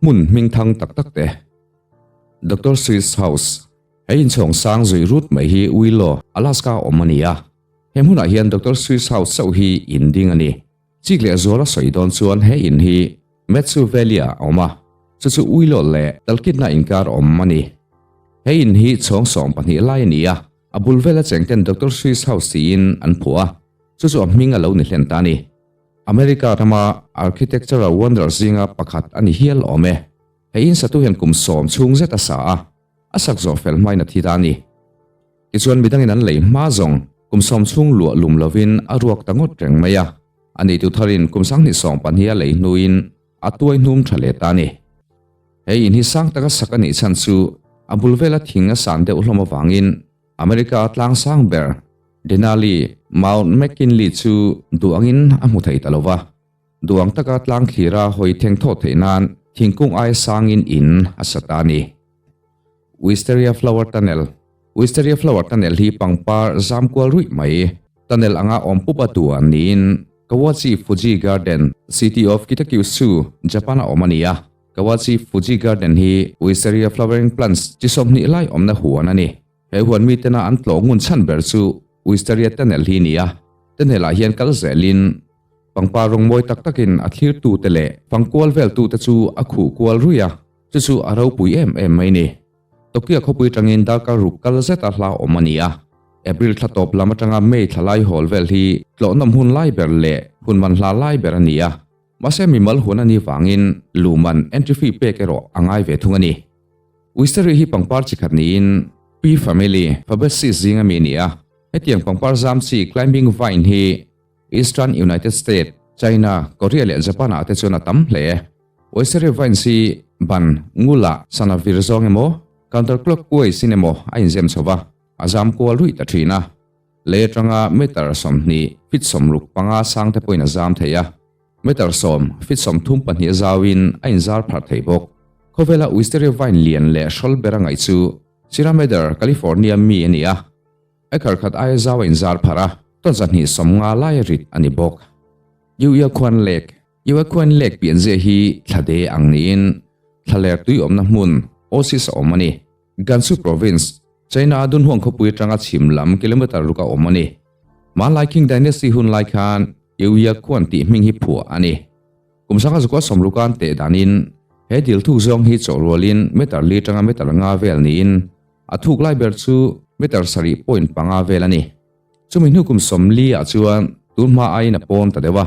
Hmun hmingthang tak tak te. Doctor Swiss House, He inchhawng sang zui rut mai hi Willow, Alaska awm a ni a. He hmunah hian Doctor Swiss House chauh hi in ding a ni. Chik leh zuala sawi dawn chuan he in hi Matsu Valley-ah a awm a, chu chu Willow leh Talkeetna inkar awm a ni. He in hi chhawng 12 lai a ni a, a bul vela chengten Doctor Swiss House tiin an phuah a, chu chu a hming a lo ni hlen ta a ni. America rama architectural wonder zinga pakhat a ni hial awm e. He in satu hian kum 10 chhung zet a sa a, a sak zawh fel hmain a thi ta a ni. Tichuan midangin an lei hma zawng kum 10 chhung luah lum lovin a ruak ta ngawt reng mai a, a neitu tharin kum 2020 a lei hnuin a tuai hnum tha leh ta a ni. He in hi sang taka sak a nih chhan chu a bul vela thing a san deuh hlawm avangin America tlang sang ber Denali, Mount McKinley chu duh angin a hmu thei ta lo va. Duh ang taka tlang thlira hawi theng thawh theih nan thingkung aia sangin in a sa ta a ni. Wisteria Flower Tunnel, Wisteria Flower Tunnel hi pangpar zam kual ruih mai. Tunnel anga awm pup a duan niin Kawachi Fuji Garden, City of Kitakyushu, Japan a awm a ni a. Kawachi Fuji Garden hi Wisteria Flowering Plants chi 20 lai awmna huan a ni. He huan mitena an tlawh ngun chhan ber chu Wisteria Tunnel hi a ni a. Tunnel ah hian kal zelin pangpar rawng mawi tak takin a thlirtute leh fangkual veltute chu a khuh kual ruih a, chu chu a ropui em em mai ni. Tokyo khawpui atangin darkar ruk kal zeta hla awm a ni a. April thla tawp lam atanga May thla lai hawl vel hi tlawhnawm hun lai ber leh hun man hla lai ber a ni a. Mahse mimal hun a nih vangin luhman entry fee pek erawh a ngai ve thung a ni. Wisteria hi pangpar chi khat niin Pea family, Fabaceae zinga mi a ni a. Hetiang pangpar zam chi climbing vine hi Eastern United States, China, Korea leh Japan ah te chuan a tam hle. Wisteria vines hi ban, ngula, sana vir zawng emaw, counterclockwise in emaw a inzem chho va, a zam kual ruih ta thin a. Lei atanga meter 20, feet 65 sang te pawhin a zam thei a. Meter 10, feet 32 zauin a inzar pharh thei bawk. Khawvela Wisteria vine lian leh hrawl ber a ngaih chu Sierra Madre, California mi a ni a. Acre khat aia zau a inzar pharh a, tawn 250 lai a rit a ni bawk. Uiakhuan Lake, Uiakhuan Lake pianzia hi thlade ang niin thlaler tui awmna hmun, oasis a awm a ni. Gansu Province, China a Dunhuang khawpui atanga chhim lam kilometer ruk a awm a ni. Hmanlai Qing Dynasty hun lai khan Uiakhuan tih hming hi phuah a ni. Kum 1960 an teh danin he dil thuk zawng hi chawhrualin meter li atanga meter nga vel niin a thuk lai ber chu meter 7.5 vel a ni. Chumi hnu kum 40 ah chuan tun hma aiin a pawn ta deuh a.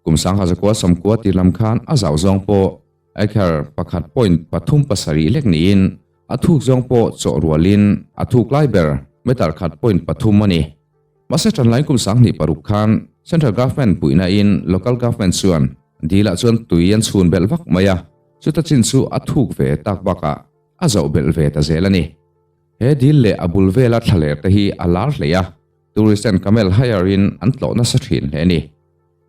Kum 1990 tir lam khan a zau zawng pawh acre 1.37 lek niin a thuk zawng pawh chawhrualin a thuk lai ber meter 1.3 a ni. Mahse tanlai kum 2006 khan Central Government puihna in Local Government chuan dil ah chuan tui an chhun belh vak mai a, chuta chin chu a thuk ve tak bakah a zoh belh ve ta zel a ni. He dil leh a bul vela thlaler te hi a lar hlei a, tourist ten camel hire in an tlawh nasa thin hle a ni.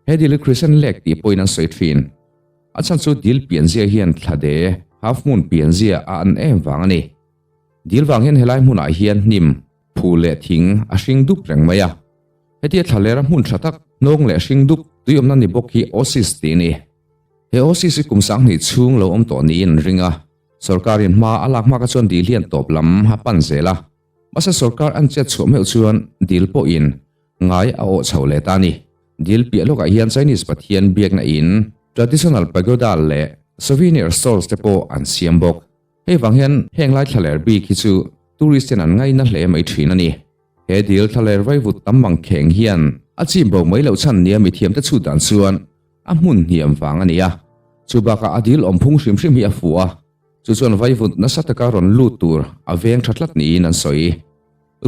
He dil hi Crescent Lake tih pawhin an sawi thin. A chhan chu dil pianzia hian thlade, half moon, pianzia a an em vang a ni. Dil vang hian helai hmunah hian hnim, phu leh thing a hring dup reng mai a. Hetia thlalera hmun tha tak, hnawng leh hring dup tui awmna ni bawk hi oasis tih a ni. He oasis hi kum 2000 chhung lo awm tawh niin an ring a. Sorkarin hma a lak hmaka chuan dil hian tawp lam a pan zel a. Mahse sorkar an chet chhuah meuh chuan dil pawhin ngai a awh chho leh ta a ni. Dil piah lawkah hian Chinese pathian biakna in traditional pagoda leh souvenir stalls te pawh an siam bawk. Hei vang hian heng lai thlaler bik hi chu tourist ten an ngaina hle mai thin a ni. He dil thlaler vaivut tam mang kheng hian a chim bo mai loh chhan nia mithiam te chhut dan chuan a hmun hniam vang a ni a. Chu bakah a dil awm phung hrim hrim hi a fuh a, chu chuan vaivut nasa taka rawn lut tur a veng tha tlat niin an sawi.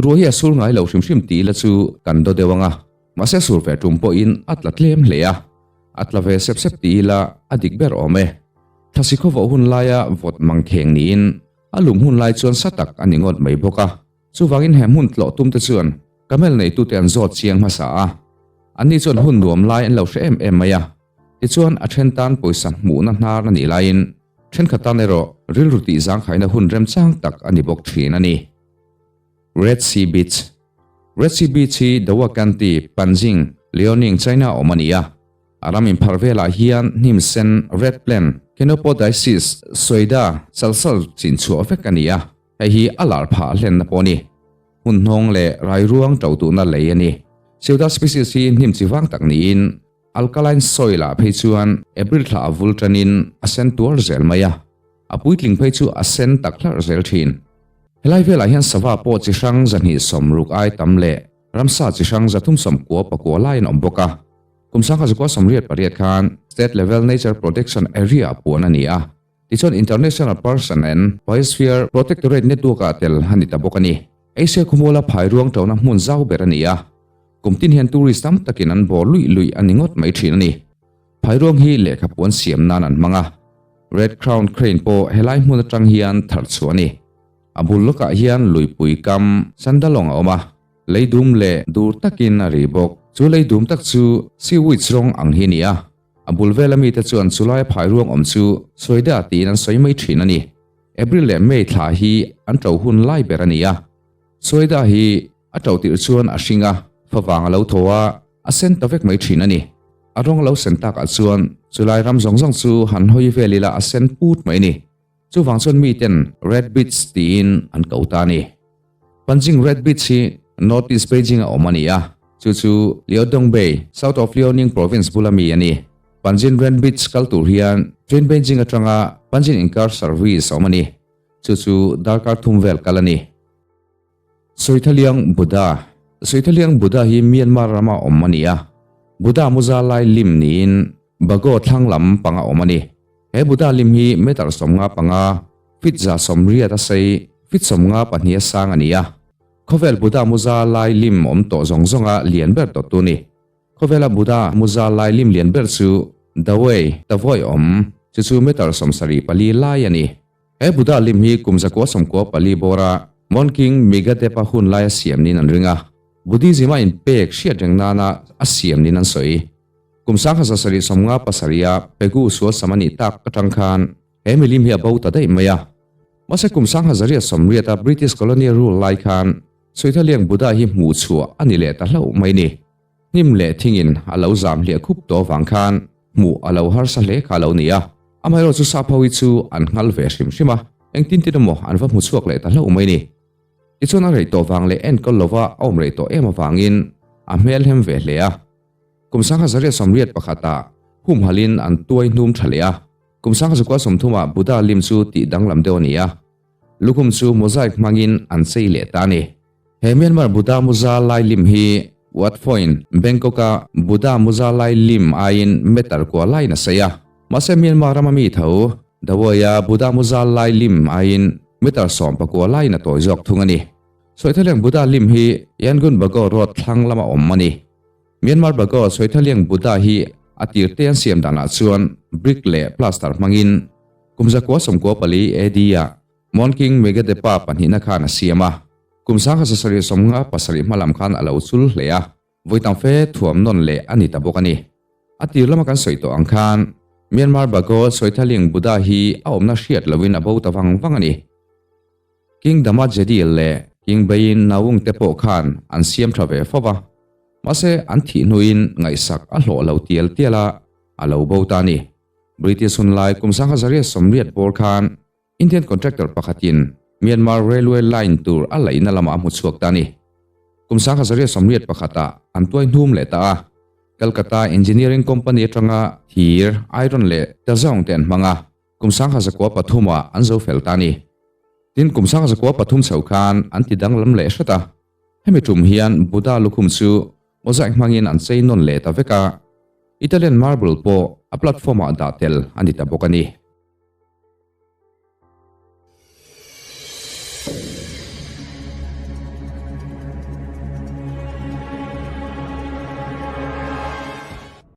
Ruah hi a sur ngai lo hrim hrim tih ila chu kan daw deuh ang a, mahse sur ve tum pawhin a tla tlem hle a, a tla ve sep sep tih ila a dik ber awm e. Thasi khawvawh hun laia vawt mang kheng niin a lum hun lai chuan sa tak a ni ngawt mai bawk a. Chuvangin he hmun tlawh tum te chuan camel neitute an zawt chiang hmasa a, anni chuan hun nuam lai an lo hre em em mai a. Tichuan a then tan pawisa hmuhna hnar a nih laiin thenkhat tan erawh rilru tih zangkhaina hun remchang tak a ni bawk thin a ni. Red Sea Beach, Red Sea Beach hi Dawa County, Panjing, Liaoning, China awm a ni a. A ram inpharh velah hian hnim sen, red plant, Chenopodiaceae, Soida, salsal chin chhuah vek a ni a, hei hi a lar phah hlenna pawh a ni. Hmun hnawng leh rairuang to duhna lei a ni. Pseuda species hi hnim chi vang tak niin alkaline soil ah phei chuan April thla a vul tanin a sen tuar zel mai a, a puitling phei chu a sen tak hlarh zel thin. Helai velah hian sava pawh chi hrang 260 ai tam leh ramsa chi hrang 399 lai an awm bawk a. Kum 1988 khan State Level Nature Protection Area puan a ni a, tichuan International Person and Biosphere Protectorate Network-ah tel a ni ta bawk a ni. Asia khawmuala phai ruang ṭona hmun zau ber a ni a, kum tin hian tourist tam takin an bawr luih luih a ni ngawt mai ṭhin a ni. Phai ruang hi lehkha puan siam nan an hmang a, Red Crown Crane pawh helai hmun aṭang hian tharh chhuah a ni. A bul lawkah hian luipui kam Sandalong a awm a. Lei dum leh dur takin a ri bawk. Chu lei dum tak chu seaweeds rawng ang hi a ni a, a bul vela mite chuan chulaia phai ruang awm chu Soida tiin an sawi mai thin a ni. April leh May thla hi an to hun lai ber a ni a. Soida hi a to tirh chuan a hring a, favang a lo thaw a, a sen ta vek mai thin a ni. A rawng a lo sen takah chuan chulai ram zawng zawng chu han hawi vel ila a sen put mai a ni. Chuvang chuan miten Red Beach tiin an ko ta a ni. Panjing Red Beach hi North East Beijing a awm a ni a, chu chu Liaodong Bay, South of Liaoning Province bula mi a ni. Panjin Red Beach kal tur hian train Beijing atanga Panjin inkar service a awm a ni, chu chu darkar thum vel kal a ni. Suithaliang Buddha Suithaliang Buddha hi Myanmar rama awm a ni a, Buddha muza lai lim niin Bago thlang lam panga awm a ni. He Buddha lim hi meter 55, feet 180 a sei, feet 52 a sang a ni a. Khawvel Buddha muza lai lim awm tawh zawng zawnga lian ber tawhtu a ni. Khawvela Buddha muza lai lim lian ber chu Dawei, Tavoy awm, chu chu meter 74 lai a ni. He Buddha lim hi kum 994 bawra Mon King Megadepa hun laia siam niin an ring a. Buddhism a inpek hriat reng nana a siam niin an sawi. Kum 1757 a Pegu sual sam a nih tak atang khan he milim hi a bo ta daih mai a. Mahse kum 1880 a British colonial rule lai khan Suithaliang Buddha hi hmuh chhuah a ni leh ta hlauh mai ni. Hnim leh thingin a lo zam hliah khup tawh avang khan hmuh a lo harsa hle kha a lo ni a. Amaherawhchu chu sap ho hi chu an nghal ve hrim hrim a, engtin tin emaw an va hmu chhuak leh ta hlauh mai ni. Tichuan a rei tawh vang leh enkawl lova a awm rei tawh em avangin a hmelhem ve hle a. Kum 1881 ah humhalin an tuai hnum tha leh a, kum 1930 ah Buddha lim chu tih danglam deuh a ni a, lukhum chu mosaic hmangin an chei leh ta a ni. He Myanmar Buddha muza lai lim hi Wat Phoin, Bangkok a Buddha muza lai lim aiin meter kua laiin a sei a, mahse Myanmar rama mi tho Dawei-a Buddha muza lai lim aiin meter 19 laiin a tawi zawk thung a ni. Sawihthaleng Buddha lim hi Yangon Bago Road thlang lama awm a ni. Myanmar Bago Sawihthaleng Buddha hi a tir te an siam danah chuan brick leh plaster hmangin kum 994 AD ah Mon King Megadepa pahnihna khan a siam a, kum 1757 hma lam khan a lo chul hle a, vawi tam fe thuam nawn leh a ni ta bawk a ni. A tir lama kan sawi tawh ang khan Myanmar Bago Sawihthaleng Buddha hi a awmna hriat loin a bo ta vang vang a ni. King Dama Jedi leh King Bein Naung te pawh khan an siam tha ve fo va, mahse an thih hnuin ngaihsak a hlawh lo tial tial a, a lo bo ta a ni. British hun lai kum 1880 bawr khan Indian contractor pakhatin Myanmar Railway line tur a laihna lamah a hmu chhuak ta a ni. Kum 1881 ah an tuai hnum leh ta a, Calcutta Engineering Company atanga thir, iron leh tazaung te an hmang a. Kum 1903 ah an zo fel ta a ni. Tin, kum 1903 chho khan an ti danglam leh hret a. Hemi tum hian Buddha lukhum chu mosaic hmangin an chei nawn leh ta vek a. Italian marble pawh a platform ah dah tel a ni ta bawk a ni.